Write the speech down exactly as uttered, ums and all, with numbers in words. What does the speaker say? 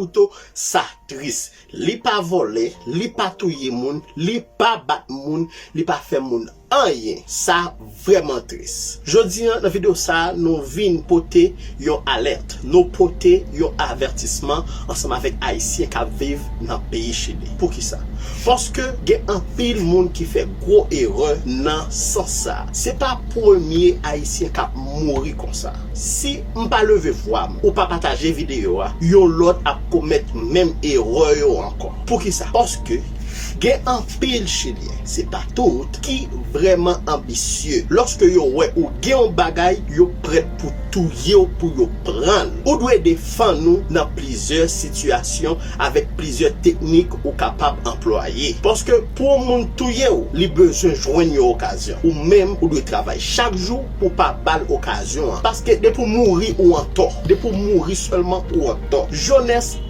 Couteau, sa tris. Li pa vòlè, li pa touye moun, li pa bat moun, li pa fè moun anyen. Sa vrèman tris. Jodi a, nan videyo sa a, nou vin pote yon alèt. Nou pote yon avètisman ansanm avèk Ayisyen k ap viv nan peyi Chili. Poukisa? Paske gen anpil moun ki fè gwo erè nan sans sa a. Se pa premye Ayisyen k ap mouri konsa. Si m pa leve vwa m, ou pa pataje videyo a, yon lòt ap komèt menm erè yo ankò. Poukisa? Paske gen anpil Chilyen, se pa tout, ki vrèman anbisye. Lòske yo wè ou gen yon bagay, yo prèt pou touye w pou yo pran l. Ou dwe defann ou nan plizyè sitiyasyon avèk plizyè teknik ou kapab anplwaye. Paske pou yon moun touye w, li bezwen jwenn yon okazyon. Ou menm, ou dwe travay chak jou pou pa ba l okazyon an. Paske depi w mouri, ou antò. Depi w mouri sèlman, ou antò. Jones